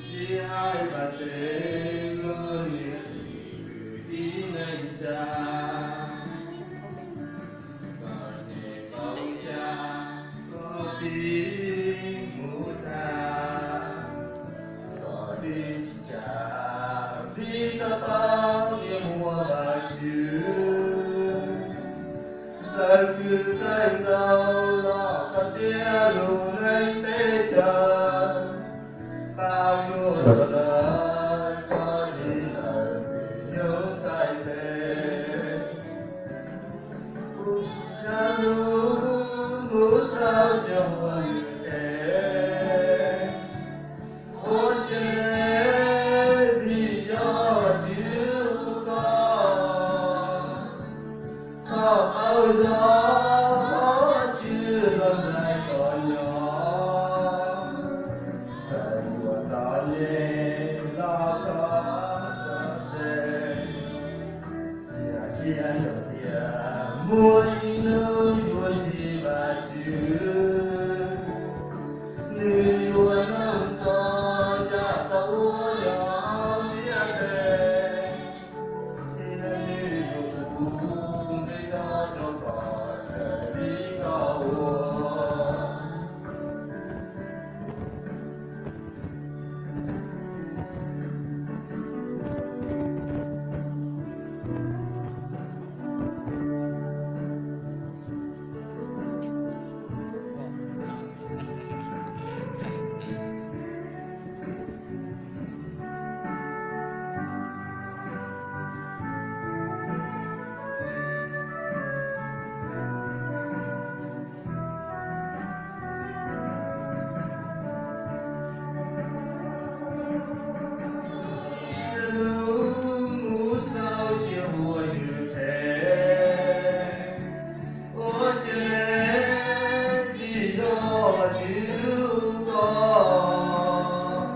Tsis hais Vajtswv lub niam txiv kwv tij neej tsa, txom nyem txhaum ca koj tib mus tag, koj tib tsis kam vim koj paub tias muaj Vajtswv. Txawm kwv txawm ntaus los txoj sia lub neej teb chaws, pab yuav rau lawv koj li lawv vim nyob txhais tes. Kuv yog lub mus txog xyoo ua nws tes, ua siab dleb vim yog Vajtswv hu koj. Txhob qaug zog, Vajtswv los nraim koj nyob, txawm yuav txom nyem los txhob txo tseg. Tsis hais siab ntsoov tias muaj ib hnub yuav ntsib Vajtswv, nws yuav nug txog yam tau ua nyob ntiaj teb, thiab nws yuav pub npe nyob rau koj raws li koj ua. Lub mus txog xyoo ua nws tes, ua siab dleb vim yog Vajtswv hu koj.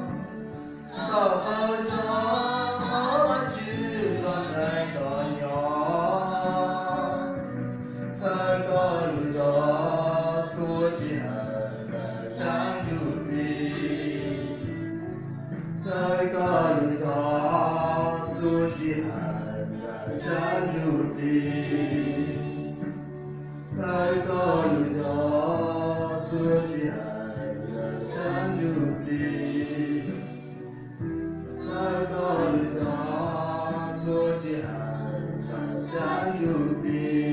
Txhob qaug zog, Vajtswv los nraim koj nyob, txhawb koj lub zog txhua sij hawm ntawm sab ntsuj plig. Txhawb koj lub zog txhua sij hawm ntawm sab ntsuj plig. Txhawb koj lub zog txhua sij hawm ntawm sab ntsuj plig. Txhawb koj lub zog txhua sij hawm ntawm sab ntsuj plig.